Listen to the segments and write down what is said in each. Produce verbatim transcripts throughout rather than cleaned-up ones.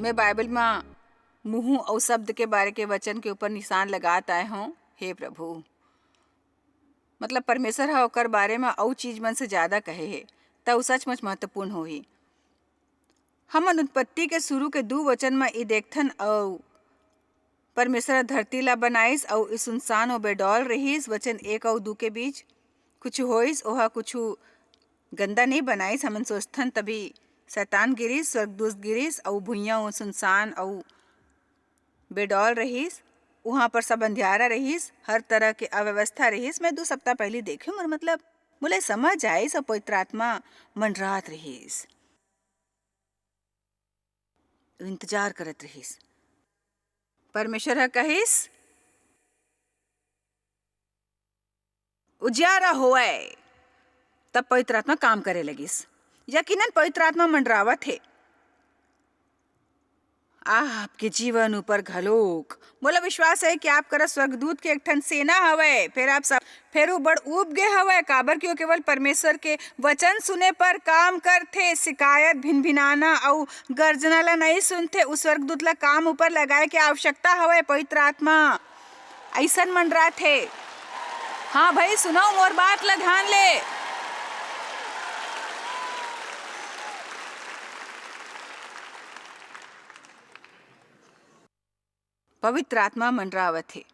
मैं बाइबल म मुंह अउ शब्द के बारे के वचन के ऊपर निशान लगात आए हूँ। हे प्रभु, मतलब, परमेश्वर ह ओकर बारे म अउ चीज मन से ज्यादा कहे हे, त उ सचमुच महत्वपूर्ण होही। हमन उत्पत्ति के शुरू के दू वचन म ई देखथन, अउ परमेश्वर ह धरती ला बनाइस, अउ ई सुनसान अउ बेडौल रहिस, वचन एक अउ दू के बीच। कुछ होइस, ओहा कुछ गंदा नहीं बनाइस। हमन सोचथन, तभी शैतान गिरिस, स्वर्गदूत गिरिस, अउ भुइयां वो सुनसान अउ बेडौल रहिस। उहां पर सब अंधियारा रहिस, हर तरह के अव्यवस्था रहिस। मैं दू सप्ताह पहली देखे हूं, मतलब, मोला समझ आइस, अउ पवित्र आत्मा मंडरात रहिस, इंतजार करत रहिस। परमेश्वर ह कहिस, "उजियारा होवय।" तब पवित्र आत्मा काम करे लगिस। यकीनन पवित्र आत्मा मंडरावत हे आपके जीवन ऊपर घलोक। मोला विश्वास हे कि आप करा स्वर्गदूत के एक ठन सेना हवय। फेर आप सब, फेर वो बड़ ऊब गे हवय, काबर कि वो केवल परमेश्वर के वचन सुने पर काम करथे। शिकायत, भिनभिनाना अउ गर्जना ला नहीं सुनथे। उस स्वर्गदूत ला काम ऊपर लगाए के आवश्यकता हवय। पवित्र आत्मा अइसन मंडराथे। हाँ भाई, सुनव मोर बात ला ध्यान ले। पवित्र आत्मा मंडरावत हे।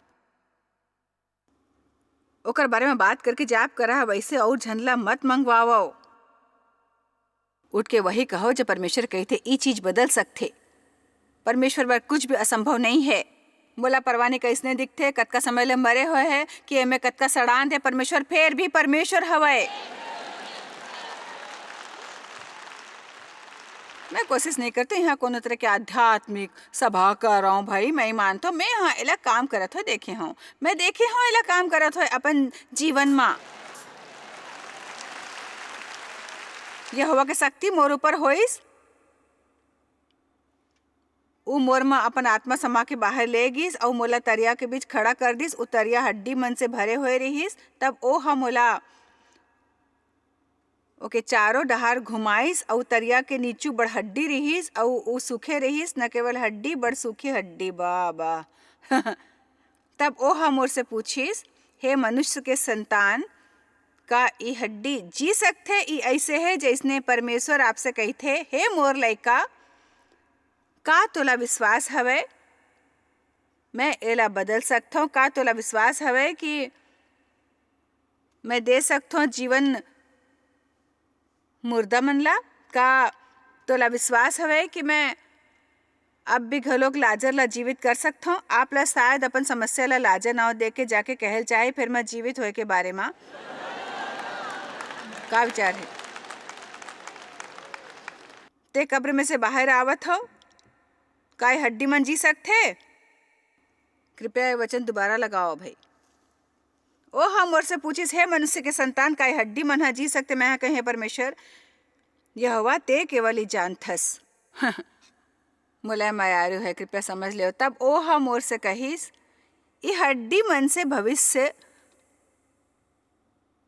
ओकर बारे म बात करके जाप करा, वैसे अउ झन ला मत मंगवावव। उठ के वही कहो, जब परमेश्वर कहिथे, "ई चीज बदल सकथे।" परमेश्वर बर कुछ भी असंभव नहीं है। मोला परवानी कइसने दिखथे, कतका समय ले मरे होए है, कि एमे कतका सड़ांध है, परमेश्वर फेर भी परमेश्वर हवय। मैं कोशिश नहीं करती यहाँ कोनो तरह के आध्यात्मिक सभा कर रहा हूँ भाई, मैं मानता हूँ, मैं यहाँ एला काम करत हो देखे हूँ, मैं देखे हूँ एला काम करत हो अपन जीवन मा। यहोवा के शक्ति मोर ऊपर होइस। ऊ मोर म अपन आत्मा समा के बाहर ले गिस अऊ मोला तरिया के बीच खड़ा कर दिस। ऊ तरिया हड्डी मन से भरे होए रिहिस। तब ओह मोला ओके चारों डहार घुमाइस, अऊ तरिया के नीचू बड़ हड्डी रिहिस, अऊ ऊ सूखे रिहिस, न केवल हड्डी, बड़ सूखी हड्डी। बाबा। तब ओह मोर से पूछिस, "हे मनुष्य के संतान, का ई हड्डी जी सकथे?" ई अइसे हे, जइसने परमेश्वर आपसे कहिथे, "हे मोर लइका, का तोला विश्वास हवय? मैं एला बदल सकथंव। का तोला विश्वास हवय कि मैं दे सकथंव जीवन मुर्दा मन ला?" का तोला विश्वास हवय कि मैं अब भी घलोक लाजर ला जीवित कर सकथंव? आप ला शायद अपन समस्या ला लाजर नाव दे के जाके कहल चाहे, "फिर मैं जीवित होए के बारे मा का विचार हे? ते कब्र में से बाहर आवत हव, का ये हड्डी मन जी सकथे?" कृपया ये वचन दोबारा लगाओ भाई। ओह मोर से पूछिस, "हे मनुष्य के संतान, का ये हड्डी मन ह जी सकथे?" मैं ह कहे, "परमेश्वर यहोवा, ते केवल ही जानथस।" मोला मयारू है, कृपया समझ लेव। तब ओह मोर से कहिस, "ई हड्डी मन से भविष्य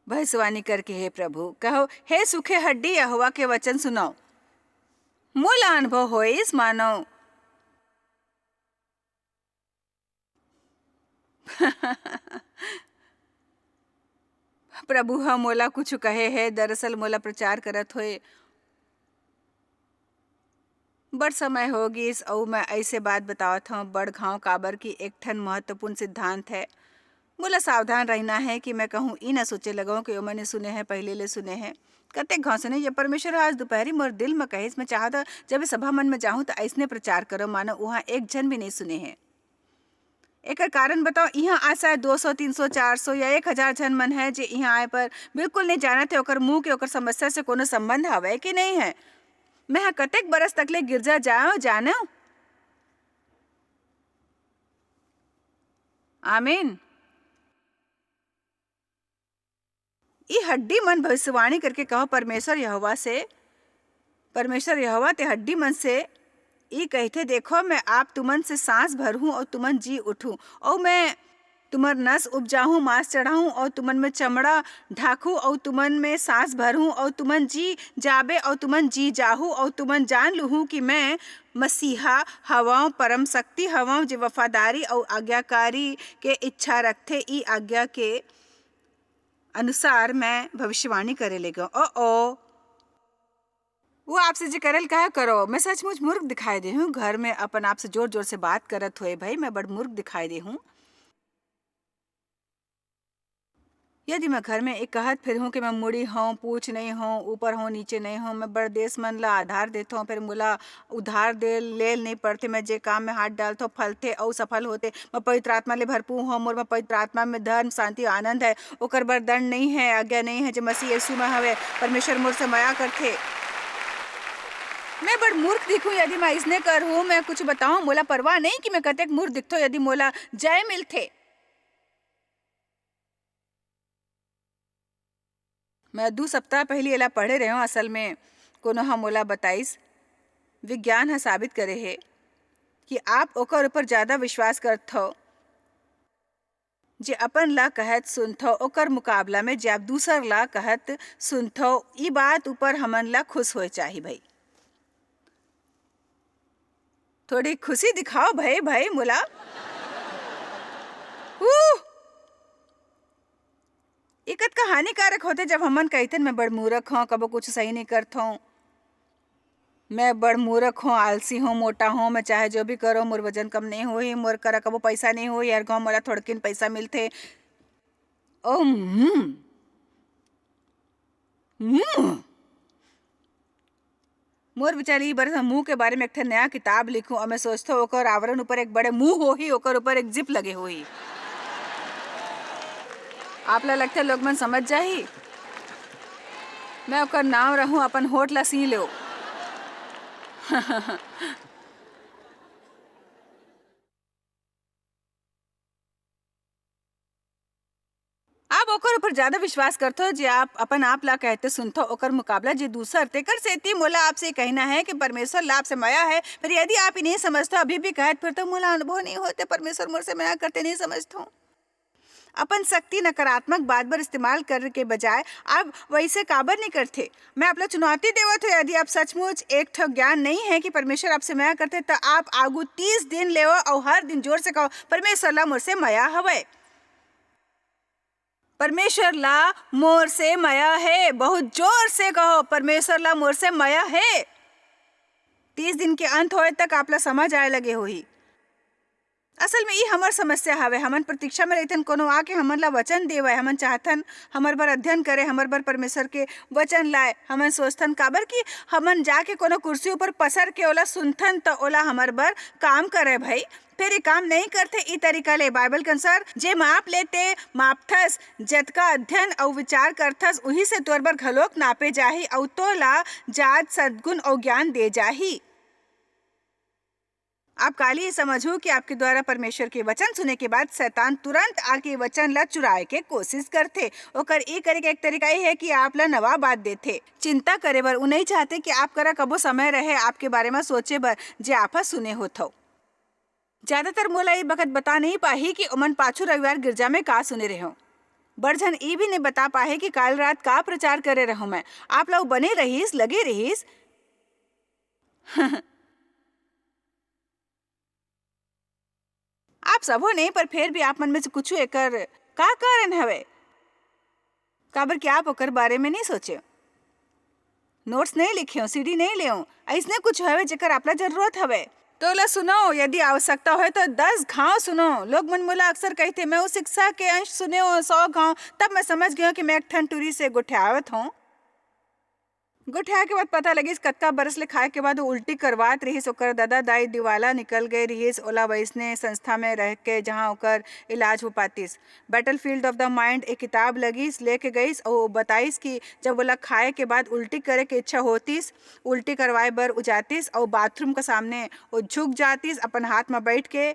भविष्यवाणी करके, हे प्रभु, कहो, हे सूखे हड्डी, यहोवा के वचन सुनाओ।" मोला अनुभव होइस, मानो प्रभु ह मोला कुछ कहे हे, दरअसल मोला प्रचार करत होए बड़ समय हो गिस, अऊ मैं अइसे बात बतावत हंव, बड़ घांव, काबर कि एक ठन महत्वपूर्ण सिद्धांत हे। मोला सावधान रहना हे कि मैं कहूं ई न सोचे लगंव कि ओमन ए सुने हे, पहिले ले सुने हे। कतेक घांव सुने, ये परमेश्वर ह आज दुपहरी मोर दिल म कहिस, मैं चाहत हंव, जब ए सभा मन म जाहूं, त अइसने प्रचार करो, मानो उहां एक झन भी नइ सुने हे। एकर कारण बताओ, इहां आज शायद दो सौ, तीन सौ, चार सौ या एक हजार झन मन है, जे इहां आए पर बिल्कुल नहीं जानत है, ओकर मुंह के, ओकर समस्या से कोनो संबंध हवय कि नहीं है। मैं ह कतेक बरस तक ले गिरजा जाएव, जानेव। आमीन। ई हड्डी मन भविष्यवाणी करके कहो परमेश्वर यहोवा से, परमेश्वर यहोवा ते हड्डी मन से ई कहिथे, "देखो, मैं आप तुमन से सांस भरहूं और तुमन जी उठू, और मैं तुमर नस उपजाहूँ, मांस चढ़ाहूँ, अऊ तुमन में चमड़ा ढाकहूँ, अऊ तुमन में सांस भरहूँ, अऊ तुमन जी जाबे, अऊ तुमन जी जाहू, अऊ तुमन जान लुहू कि मैं मसीहा हवंव, परम शक्ति हवंव, जे वफादारी अऊ आज्ञाकारी के इच्छा रखथे। ई आज्ञा के अनुसार मैं भविष्यवाणी करे ले गंव। ओ, ओ। वो आपसे जे करल कहा करो, मैं सचमुच मूर्ख दिखाई दे हूँ। घर में अपन आप से जोर जोर से बात करत हुए भाई, मैं बड़ मूर्ख दिखाई दे हूँ। यदि मैं घर में एक कहत फिरहूँ कि मैं मुड़ी हूँ, पूछ नहीं हूँ, ऊपर हूँ, नीचे नहीं हूँ, मैं बड़ देश मन ला आधार देत हूँ, फिर मोला उधार दे लेल नहीं पड़थे, मैं जे काम में हाथ डालथो फलथे अउ सफल होथे। मैं पवित्र आत्मा ले भरपूर हूँ, मोर में पवित्र आत्मा में धर्म, शांति, आनंद है, ओकर बर दंड नहीं है, आज्ञा नहीं है, जे मसीह यीशु में हवे। परमेश्वर मोर से मया करथे। मैं बड़ मूर्ख दिखूं यदि मैं इसने करहूं। मैं कुछ बताऊं, मोला परवाह नहीं कि मैं कतेक मूर्ख दिखथो, यदि मोला जय मिलथे। मैं दू सप्ताह पहिली एला पढ़े रहेंव। असल में कोनो ह मोला बताइस, विज्ञान ह साबित करे हे कि आप ओकर ऊपर ज्यादा विश्वास करथव, जे अपन ला कहत सुनथव, ओकर मुकाबला में जे आप दूसर ला कहत सुनथव। ई बात ऊपर हमन ला खुश होए चाही भाई। थोड़ी खुशी दिखाओ भाई, भाई मोला। उह! ये कतका हानिकारक होथे, जब हमन कहिथन, "मैं बड़ मूरख हंव, कबो कुछ सही नहीं करथंव। मैं बड़ मूरख हंव, आलसी हंव, मोटा हंव, मैं चाहे जो भी करो, मोर वजन कम नहीं होही, मोर करा कबो पैसा नहीं होही, हर घंव मोला थोड़किन पैसा मिलथे।" ओ, हम्म। हम्म। मोर विचार ई बरस मैं मुंह के बारे में एक ठन नया किताब लिखूं, अउ मैं सोचथंव ओकर आवरण ऊपर एक बड़े मुंह होही, ओकर ऊपर एक zip लगे होही। आप ला लगथे लोग मन समझ जाही? मैं ओकर नांव रहूं, अपन होठ ला सी लेव। आप ओकर ऊपर ज्यादा विश्वास करथो, जे आप अपन आप ला कहते सुनथो, ओकर मुकाबला जे दूसर। तेकर सेती मोला आपसे कहना है कि परमेश्वर ला आपसे मया है, पर यदि आप ई नहीं समझथो, अभी भी कहत फिरथो, "मोला अनुभव नहीं होते, परमेश्वर मोर से मया करते, नहीं समझथो।" अपन शक्ति नकारात्मक बात बर इस्तेमाल करे के बजाय आप वैसे काबर नहीं करथे? मैं आप ला चुनौती देवत हूँ, यदि आप सचमुच एक ठो ज्ञान नहीं है कि परमेश्वर आपसे मया करथे, त आप आगू तीस दिन लेवो अउ हर दिन जोर से कहो, "परमेश्वर ला मोर से मया हवय।" परमेश्वर ला मोर से मया हे, बहुत जोर से कहो, "परमेश्वर ला मोर से मया हे।" तीस दिन के अंत होए तक आप ला समझ आए लगे होही। असल में ई हमर समस्या हवे, हमन प्रतीक्षा में रहिथन कोनो आके हमन ला वचन देवय, हमन चाहथन हमर बर अध्ययन करे, हमर बर परमेश्वर के वचन लाए। हमन सोचथन काबर कि हमन जाके कोनो कुर्सी ऊपर पसर के ओला सुनथन त ओला हमर बर काम करे भाई। फेर ये काम नहीं करथे ई तरीका ले। बाइबल के अनुसार, "जे माप ले ते मापथस, जतका अध्ययन अउ विचार करथस, उही से तोर बर घलोक नापे जाही, अउ तोला जात सद्गुण अउ ज्ञान दे जाही।" आप काली ये समझो कि आपके द्वारा परमेश्वर के वचन सुने के बाद शैतान तुरंत आके वचन ला चुराए के कोशिश करथे। ओकर ई करे के एक तरीका ये है कि आप ला नवा बात देथे। चिंता करे बर उ नहीं चाहते कि आप करा कबो समय रहे आपके बारे में सोचे बर, जे आप ह सुने होथव। ज्यादातर मोला ये बखत बता नहीं पाही कि ओमन पाछू रविवार गिरजा में का सुने रेहों। बड़ झन ये भी नहीं बता पाहे कि काल रात का प्रचार करे रहों मैं। आप ला उ बने रहीस, लगे रहीस। आप सबो नहीं, पर फेर भी आप मन में से कुछु एकर का कारण हवे? काबर कि आप ओकर बारे में नहीं सोचे। नोट्स नहीं लिखे हो, सीडी नहीं ले हो, अइसने कुछ हवे जेकर आपला जरूरत हवे। तो ला सुनो, यदि आवश्यकता होए तो दस घाव सुनो। लोग मन मोला अक्सर कहते, "मैं उस शिक्षा के अंश सुने हो सौ घाव, तब मैं समझ गया कि मैं एक ठन टूरी से गोठियावत हूँ।" गोठियाए के बाद पता लगिस, कतका बरस ले खाए के बाद वो उल्टी करवात रिहिस। ओकर ददा दाई दिवाला निकल गए रिहिस। ओला वइसने संस्था में रह के, जहाँ ओकर इलाज हो पातिस। Battlefield of the Mind एक किताब लगिस, लेके गइस अउ बताइस कि जब ओला खाए के बाद उल्टी करे के इच्छा होतिस, उल्टी करवाए बर उ जातिस अउ बाथरूम के सामने वो झुक जातिस, अपन हाथ में बैठ के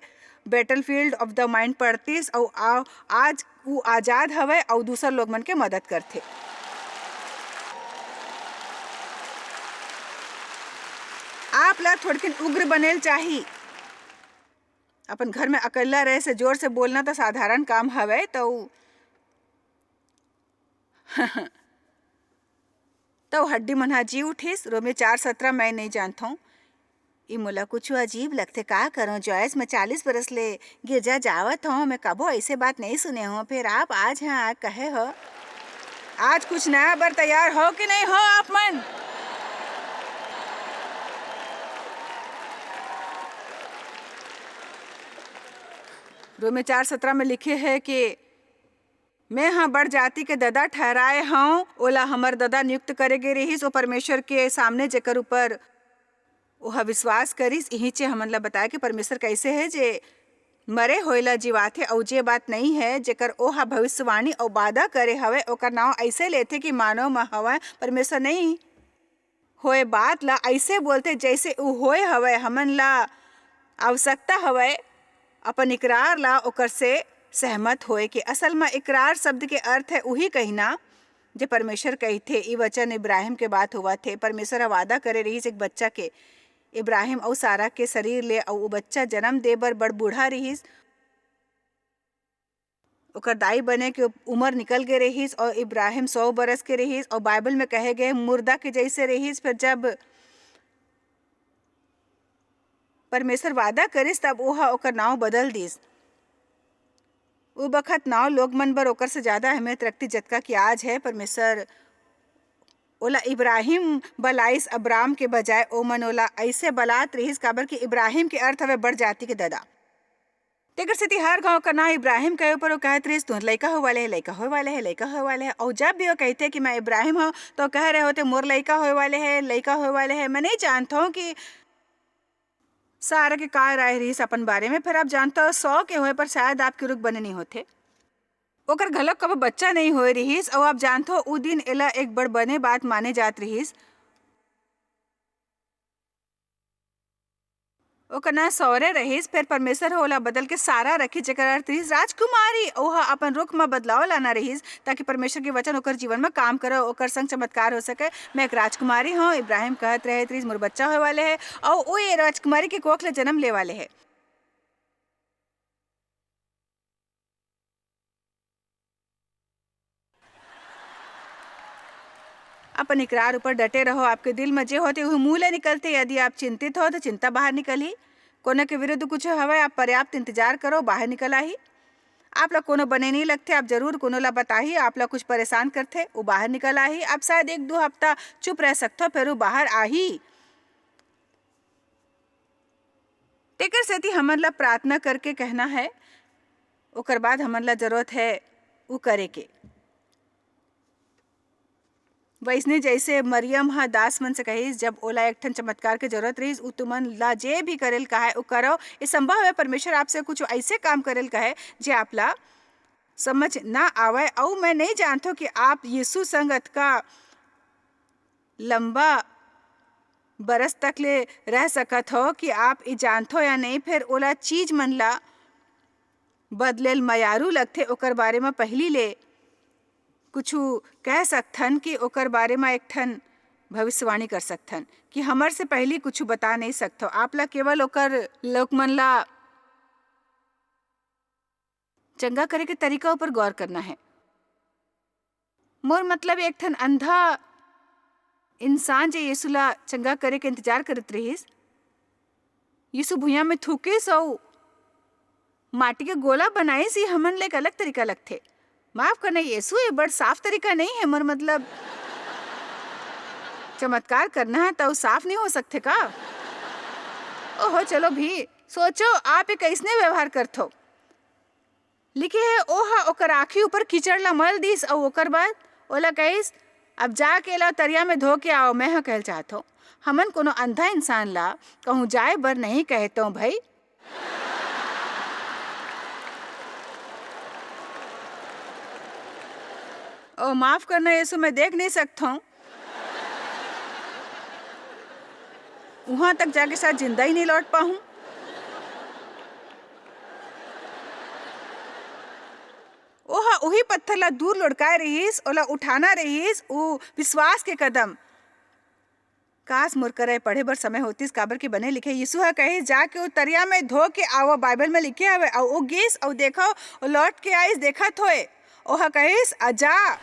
Battlefield of the Mind पढ़तिस अउ आ-, आज उ आजाद हवय अउ दूसर लोग मन के मदद करथे। आप ला थोड़किन उग्र बनेल चाही। अपन घर में अकेला रहे से जोर से बोलना तो साधारण काम हवय, तो त ओ हड्डी मन ह जी उठिस। रोमियो चार सतरा, मैं नइ जानथौं। ई मोला कुछु अजीब लगथे, का करों जॉयस, मैं चालीस बरस ले गिरजा जावत हौं, मैं कभो अइसे बात नइ सुने हौं, फेर आप आज ह आ कहे हो। आज कुछ नया बर तैयार हो कि नइ हो आप मन? रोमियो चार सतरा में लिखे हे कि मैं ह बड़ जाति के ददा ठहराए हौं। ओला हमर ददा नियुक्त करे गे रिहिस, ओ परमेश्वर के सामने, जेकर ऊपर ओह विश्वास करिस। इहींचे हमन ला बताए कि परमेश्वर कइसे हे, जे मरे होए ला जिवाथे, अऊ जे बात नइं हे, जेकर ओह भविष्यवाणी अऊ बादा करे हवय, ओकर नांव अइसे लेथे कि मानव म हवय, परमेश्वर नइं। होए बात ला अइसे बोलथे, जइसे ऊ होए हवय। हमन ला आवश्यकता हवय अपन इकरार ला ओकर से सहमत होए के। असल म इकरार शब्द के अर्थ हे उही कहिना, जे परमेश्वर कहिथे। ई वचन इब्राहिम के बात होवत हे। परमेश्वर ह वादा करे रिहिस एक बच्चा के, इब्राहिम अऊ सारा के शरीर ले, अऊ वो बच्चा जन्म दे बर बड़ बूढ़ा रिहिस। ओकर दाई बने के उमर निकल गे रहिस, अऊ इब्राहिम सौ बरस के रहिस, अऊ बाइबल में कहे गए मुर्दा के जइसे रहिस। फेर जब परमेश्वर वादा करिस, तब ओह ओकर नांव बदल दिस। उ बखत नांव लोग मन बर ओकर से ज्यादा अहमियत रखती, जतका कि आज हे। परमेश्वर ओला इब्राहिम बलाइस, अब्राम के बजाय। ओमन ओला अइसे बलात रिहिस, काबर कि इब्राहिम के अर्थ हवे बड़ जाति के ददा। तेकर सेती हर गांव का नांव इब्राहिम कहे ऊपर वो कहत रहिस, "तुहर लइका होए वाले हे, लइका होए वाले हे, लइका होए वाले हे।" अउ जब भी वो कहिथे कि मैं इब्राहिम हूं, तो कह रहे होते, "मोर लइका होए वाले हे, लइका होए वाले हे।" मैं नहीं जानता हूं कि सारा के का राय रहिस अपन बारे में। फिर आप जानता हो, सौ के होए पर शायद आपके रुख बने नहीं होते। ओकर घलक कब बच्चा नहीं होए रहिस, अउ आप जानता हो, उ दिन एला एक बड़ बने बात माने जात रहिस। ओकर नाम सौरे रहिस, फेर परमेसर ह ओला बदल के सारा रखिस, जेकर अर्थ रहिस राजकुमारी। ओह अपन रुख म बदलाव लाना रहिस, ताकि परमेसर के वचन ओकर जीवन म काम करय, ओकर संग चमत्कार हो सकय। "मैं एक राजकुमारी हंव," इब्राहिम कहत रहत रहिस, "मोर बच्चा होय वाले हे," अउ ओ ये राजकुमारी के कोख ले जनम ले वाले हे। अपन इकरार ऊपर डटे रहो। आपके दिल में जे होथे, उही मुंह ले निकलथे। यदि आप चिंतित हो, तो चिंता बाहर निकलही। कोनो के विरुद्ध कुछ हवय, आप पर्याप्त इंतजार करो, बाहर निकल आही। आप ला कोनो बने नहीं लगथे, आप जरूर कोनो ला बताही, आप ला कुछ परेशान करथे, वो बाहर निकल आही। आप शायद एक दो हफ्ता चुप रह सकथो, फेर वो बाहर आही। तेकर सेती हमन ला प्रार्थना करके कहना है, ओकर बाद हमन ला जरूरत है उ करे के। वैसने जैसे मरियम ह दास मन से कहिस, जब ओला एक ठन चमत्कार के जरूरत रहिस, उ तुमन ला जे भी करेल कहाय, उ करव। ये संभव है, परमेश्वर आपसे कुछ ऐसे काम करेल कहे, जे आप ला समझ ना आवय। अउ मैं नहीं जानथो कि आप यीशु संग अतका लंबा बरस तक ले रह सकत हो कि आप ई जानथो या नहीं, फेर ओला चीज मन ला बदलेल मयारू लगथे, ओकर बारे म पहिली ले कुछु कह सकथन कि ओकर बारे म एक ठन भविष्यवाणी कर सकथन कि हमर से पहिली कुछु बता नहीं सकथो। आप ला केवल ओकर लोग मन ला चंगा करे के तरीका ऊपर गौर करना है। मोर मतलब, एक ठन अंधा इंसान जे यीशु ला चंगा करे के इंतजार करत रहिस, यीशु भुइयां में थूकिस अउ माटी के गोला बनाइस, ये हमन ले एक अलग तरीका लगथे। माफ करना यीशु, ये बड़ साफ तरीका नहीं है। मोर मतलब, चमत्कार करना है त साफ नहीं हो सकथे का? ओहो, चलो भी, सोचो आप ये कैसने व्यवहार करथो। लिखे हे, ओह ओकर आँखी ऊपर कीचड़ ला मल दिस अउ ओकर बाद ओला कहिस, "अब जाके एला तरिया में धो के आओ।" मैं ह कहल चाहत हूँ, हमन कोनो अंधा इंसान ला कहूँ जाए बर नहीं कहतों भई। ओ, माफ करना यीशु, मैं देख नहीं सकता हूँ। उहाँ तक जाके शायद जिंदा ही नहीं लौट पाहूँ। ओह उही पत्थर ला दूर लुढ़काए रहिस, ओला उठाना रहिस, ऊ विश्वास के कदम। काश मोर करा पढ़े बर समय होतिस, काबर कि बने लिखे। यीशु ह कहिस, "जाके ओ तरिया में धो के आवा।" बाइबल में लिखे हवय, "अऊ ओ गीस, अऊ देखव, ओ लौट के आइस, देखत होए।" ओह कहिस, "आ जा,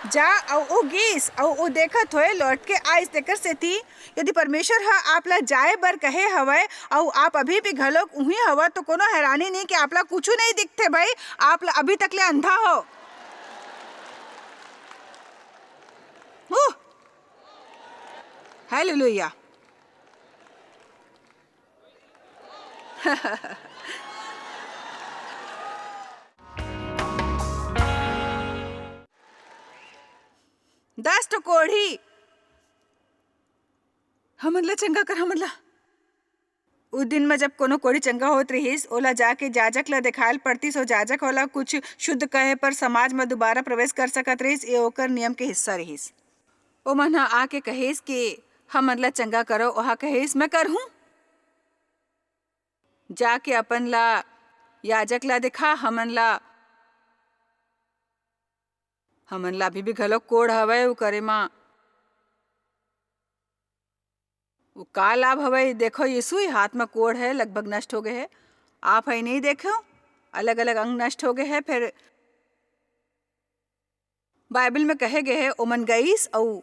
जा, अऊ ओ गीस, अऊ ओ देखत होए लौट के आइस।" तेकर सेती यदि परमेश्वर ह आप ला जाए बर कहे हवय, अऊ आप अभी भी घलोक उहीं हवय, तो कोनो हैरानी नहीं कि आप ला कुछु नहीं दिखथे भाई, आप ला अभी तक ले अंधा हो। उह! हालेलुया। दस ठो कोढ़ी। हमन ला चंगा कर, हमन ला। उ दिन म जब कोनो कोढ़ी चंगा होत रिहिस, ओला जाके जाजक ला देखायल पड़तिस, अउ जाजक ओला कुछ शुद्ध कहे पर समाज म दुबारा प्रवेश कर सकत रिहिस। ये ओकर नियम के हिस्सा रिहिस। ओमन ह आके कहिस कि, "हमन ला चंगा करो।" ओहा कहिस, "मैं करहूं। जाके अपन ला याजक ला दिखा, हमन ला, हमन ला अभी भी घलो कोढ़ हवय, उ करे म उ का लाभ हवय?" देखो, यीशु ही हाथ म कोढ़ है, लगभग नष्ट हो गए है। आप है नहीं देखो, अलग-अलग अंग नष्ट हो गए है। फिर बाइबल में कहे गए है, "ओमन गईस अऊ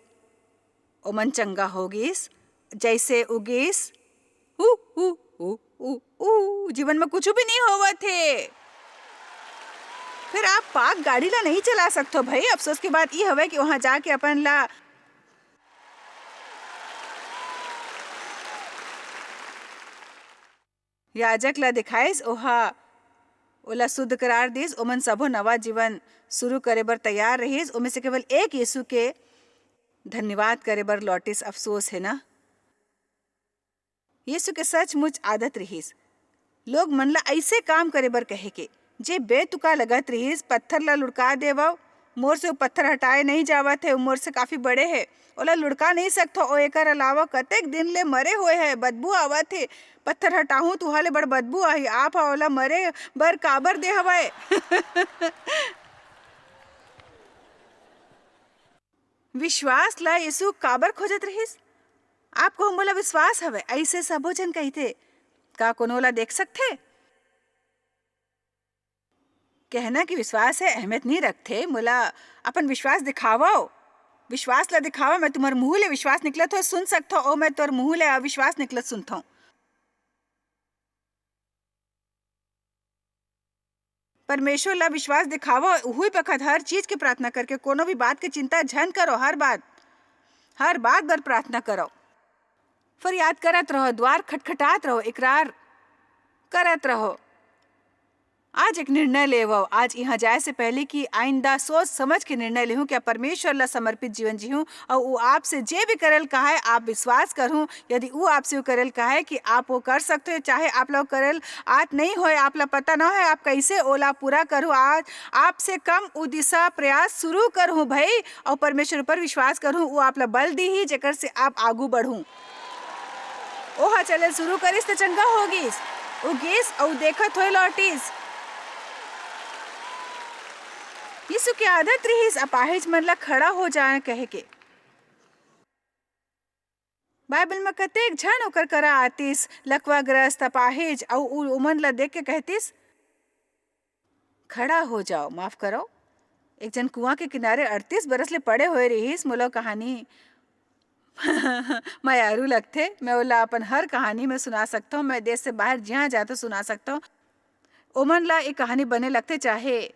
ओमन चंगा हो गईस, जैसे उ गईस।" उ, उ, उ, उ, उ, जीवन में कुछ भी नहीं होवत हे। फिर आप पाक गाड़ी ला नहीं चला सकथो भाई। अफसोस के बात ई हवय कि वहां जाके अपन ला याजक ला दिखाइस, ओहा ओला शुद्ध करार दिस। ओमन सबो नवा जीवन शुरू करे बर तैयार रहिस। ओमे से केवल एक यीशु के धन्यवाद करे बर लौटिस। अफसोस है ना? यीशु के सचमुच आदत रिहिस लोग मन ला अइसे काम करे बर कहे के। जे बेतुका लगत रिहिस, "पत्थर ला लुढ़का देवव, मोर से वो पत्थर हटाए नहीं जावत हे, वो मोर से काफी बड़े हे, ओला लुढ़का नहीं सकथो, ओ एकर अलावा कतेक दिन ले मरे हुए हे, बदबू आवत हे, पत्थर हटाहूं तुहा ले बड़ बदबू आही, आप हा ओला मरे बर काबर दे हवय?" विश्वास ला यीशु काबर खोजत रहिस? "आप कहू मोला विश्वास हवय," अइसे सबो झन कहिथे। का कोनो ला देख सकथे? कहना कि विश्वास है, अहमियत नहीं रखथे। मोला अपन विश्वास दिखावव, विश्वास ला दिखावव। मैं तुम्हर मुंह ले विश्वास निकलत हो सुन सकथव, ओ मैं तोर मुंह ले अविश्वास निकलत सुनथव। परमेश्वर ला विश्वास दिखावव, उही बखत हर चीज के प्रार्थना करके कोनो भी बात के चिंता झन करो। हर बात, हर बात बर प्रार्थना करो, फरियाद करत रहो, द्वार खटखटात रहो, इकरार करत रहो। आज एक निर्णय लेवव, आज इहां जाए से पहले कि आइंदा सोच समझ के निर्णय लेहूं, क्या परमेश्वर ला समर्पित जीवन जीहूं, अउ वो आपसे जे भी करल कहाय, आप विश्वास करहूं। यदि वो आपसे वो करल कहाय कि आप वो कर सकते हो, चाहे आप लोग करल आत नहीं होय, आप ला पता ना होय, आप कैसे ओला पूरा करहूं, आज आपसे कम उ दिशा प्रयास शुरू करहूं भाई, अउ परमेश्वर ऊपर विश्वास करहूं, वो आप ला बल दीही, जेकर से आप आगू बढ़हूं। ओहा चले शुरू करिस त चंगा हो गिस। उ गिस अउ देखत होए लौटिस। यीशु के आदत रिहिस अपाहिज मन ला खड़ा हो जाए कहे के। बाइबल म कतेक झन ओकर करा आतिस, लकवाग्रस्त, अपाहिज, अउ उ ओमन ला देख के कहतिस, "खड़ा हो जाओ।" माफ करो, एक झन कुआं के किनारे अड़तीस बरस ले पड़े होए रिहिस। मोला कहानी मयारू लगथे, मैं ओला अपन हर कहानी में सुना सकथव, मैं देश से बाहर जिहां जाथव सुना सकथव। ओमन ला ए कहानी बने लगथे, चाहे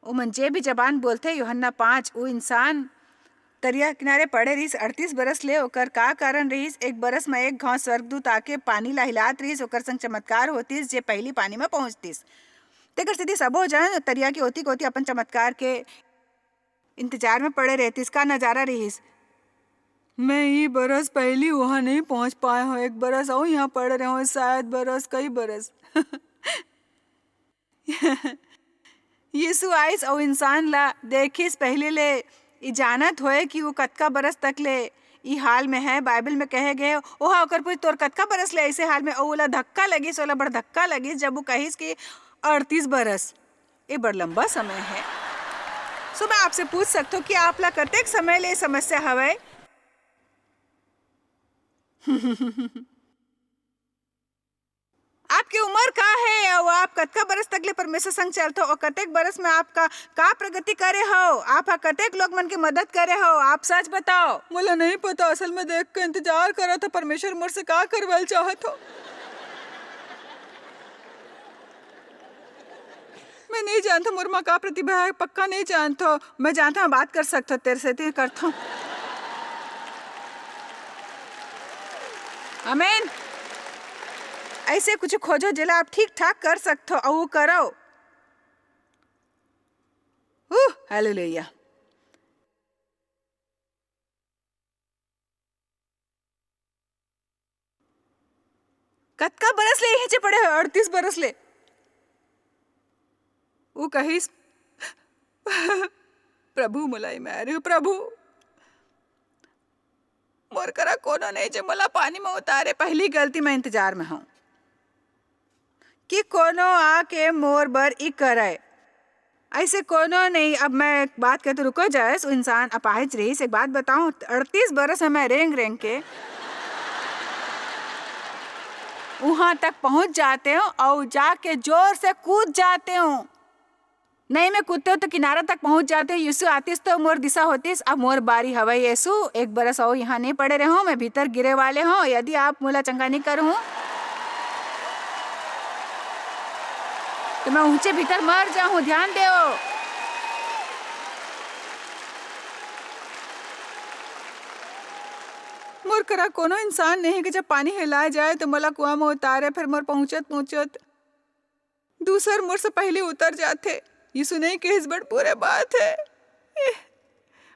ओमन जे भी जबान बोलथे। यूहन्ना पाँच, उ इंसान तरिया किनारे पड़े रिहिस अड़तीस बरस ले। ओकर का कारण रिहिस? एक बरस म एक घांव स्वर्गदूत आके पानी ला हिलात रिहिस, ओकर संग चमत्कार होतिस, जे पहिली पानी म पहुंचतिस। तेकर सेती सबो झन तरिया के ओती-कोती अपन चमत्कार के इंतजार में पड़े रहतिस। का नजारा रिहिस? मैं ई बरस पहिली उहां नहीं पहुंच पाए हंव, एक बरस अउ इहां पड़े रहे हंव, शायद बरस, कई बरस। यीशु आइस अउ इंसान ला देखिस, पहिली ले ई जानत होए कि वो कतका बरस तक ले ई हाल में है। बाइबल में कहे गए, "ओहा ओकर पूछ, तोर कतका बरस ले ऐसे हाल में?" अउ ओला धक्का लगिस, ओला बड़ धक्का लगिस, जब वो कहिस कि अड़तीस बरस, ये बड़ लंबा समय है। So मैं आपसे पूछ सकथो कि आप ला कतेक समय ले समस्या हवय? आपके उम्र का हे अउ आप कतका बरस तक ले परमेश्वर संग चलथो अउ कतेक बरस में आपका का प्रगति करे हो? आप ह कतेक लोग मन के मदद करे हो? आप सच बताओ। मोला नहीं पता, असल में देख के इंतजार करत हो, परमेश्वर मोर से का करवाल चाहत हो। मैं नहीं जानता मोर मा का प्रतिभा है, पक्का नहीं जानता। मैं जानता हूँ बात कर सकता, तेरे से तो करता हूँ। आमीन। ऐसे कुछ खोजो जेला आप ठीक ठाक कर सकथो अउ वो करो। हालेलुया। कतका बरस ले यहीं चे पड़े हो? अड़तीस बरस ले। वो कहिस, प्रभु, मोला ही मैं रही हूँ, प्रभु। मोर करा कोनो नहीं जे मोला पानी में उतारे। पहली गलती मैं इंतजार में हूँ कि कोनो आके मोर बर ई करे। ऐसे कोनो नहीं। अब मैं एक बात कहते, रुको जयस, वो इंसान अपाहिज रहीस। एक बात बताऊं, अड़तीस बरस है मैं रेंग रेंग के वहां तक पहुंच जाते हूँ और जाके जोर से कूद जाते हूँ। नहीं, मैं कूदते हूँ तो किनारा तक पहुंच जाते हूँ। यीशु आतिस तो मोर दिशा होतिस। अब मोर बारी हवय यीशु, एक बरस और यहाँ नहीं पड़े रहूं, मैं भीतर गिरे वाले हूँ। यदि आप मोला चंगा नहीं करूँ तो मैं ऊंचे भीतर मर जाऊँ। ध्यान देओ। मोर करा कोनो इंसान नहीं कि जब पानी हिलाए जाए तो मोला कुआं में उतारे, फिर मोर पहुंचत पहुंचत दूसर मोर से पहले उतर जाथे। यीशु नहीं कहिस, बड़ बुरे बात है।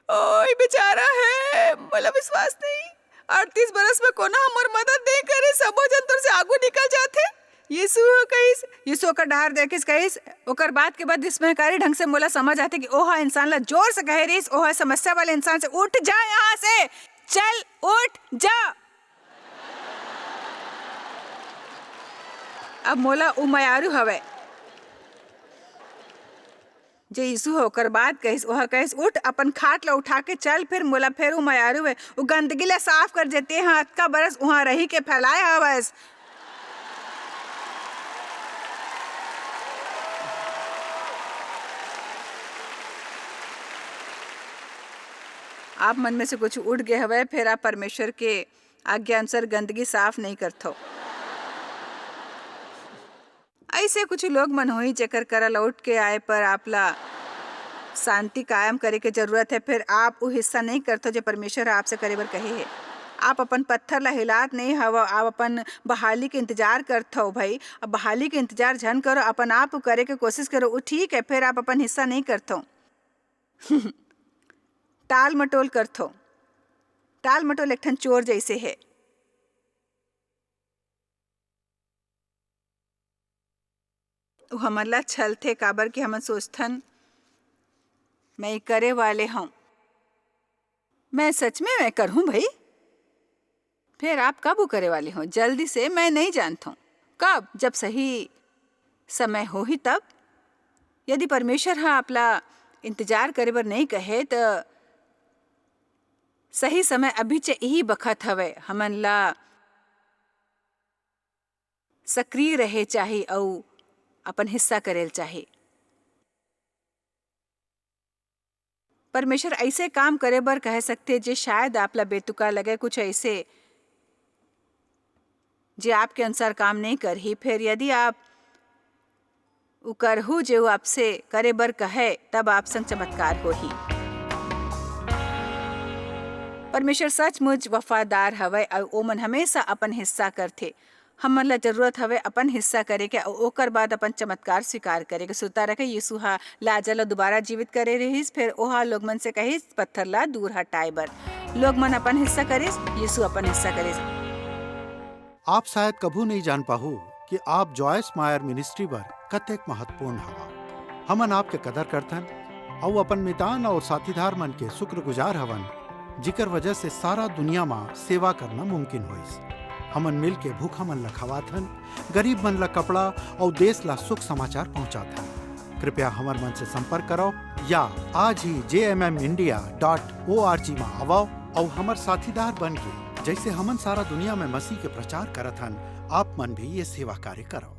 ओए बेचारा है, मोला विश्वास नहीं। अड़तीस बरस में कोना हमर मदद नहीं करे, सबो जन तोर से आगू निकल जाथे। यीशु ह कहिस, यीशु ओकर डहार देखिस, कहिस, ओकर बात के बाद विस्मयकारी ढंग से मोला समझ आथे कि ओहा इंसान ला जोर से कहे रहिस, ओहा समस्या वाले इंसान से, "उठ जा यहाँ से, चल, उठ जा।" अब मोला उ मयारू हवय, जे यीशु ह ओकर बात कहिस, ओह कहिस, "उठ, अपन खाट ला उठा के चल।" फिर मोला फिर उ मयारू हे, उ गंदगी ला साफ कर जेते ह अतका बरस उहाँ रही के फैलाए हवस। आप मन में से कुछ उठ गए हवय, फिर आप परमेश्वर के आज्ञा अनुसार गंदगी साफ नहीं करथो। ऐसे कुछ लोग मन होही जेकर करा लौट के आए पर आप ला शांति कायम करे के जरूरत है, फिर आप वो हिस्सा नहीं करथो जो परमेश्वर ह आपसे करे बर कहे हे। आप अपन पत्थर ला हिलात नहीं हव, आप अपन बहाली के इंतजार करथो भाई। अब बहाली के इंतजार झन करो, अपन आप करे के कोशिश करो, वो ठीक है, फिर आप अपन हिस्सा नहीं करथो। टाल मटोल करथो। टाल मटोल एक ठन चोर जैसे है। वो हमन ला छलथे, काबर कि हमन सोचथन, "मैं ये करे वाले हूँ, मैं सच में मैं करहूँ भाई।" फिर आप कब वो करे वाले हो? जल्दी से, मैं नहीं जानत हूँ। कब? जब सही समय होही तब। यदि परमेश्वर ह आपला इंतजार करे बर नहीं कहे, त सही समय अभी च इही बखत हवय। हमन ला सक्रिय रहे चाही अउ अपन हिस्सा करेल चाही। परमेश्वर ऐसे काम करे बर कह सकथे, जे शायद आप ला बेतुका लगे, कुछ ऐसे, जे आपके अनुसार काम नहीं करही। फिर यदि आप उ करहू, जे उ आपसे करे बर कहे, तब आप संग चमत्कार होही। परमेश्वर सचमुच वफादार हवय, अउ ओमन हमेशा अपन हिस्सा करथे। हमन ला जरूरत हवे अपन हिस्सा करे के अउ ओकर बाद अपन चमत्कार स्वीकार करे के। सुरता रखे, यीशु ह लाजर ला दोबारा जीवित करे रिहिस, फेर ओहा लोग मन से कहिस, "पत्थर ला दूर हटाए बर।" लोग मन अपन हिस्सा करिस, यीशु अपन हिस्सा करिस। आप शायद कभू नहीं जान पाहू कि आप जॉयस मायर मिनिस्ट्री बर कतेक महत्वपूर्ण हवा। हमन आपके कदर करथन अउ अपन मितान अउ साथीदार मन के शुक्रगुजार हवन, जिकर वजह से सारा दुनिया म सेवा करना मुमकिन होइस। हमन मिल के भूखा मन ल खवाथन, गरीब मन ल कपड़ा अउ देश ल सुख समाचार पहुंचाथन। कृपया हमर मन से संपर्क करव या आज ही जे M M India dot O R G म आवव अउ हमर साथीदार बन के जइसे हमन सारा दुनिया में मसीह के प्रचार करत हन, आप मन भी ये सेवा कार्य करव।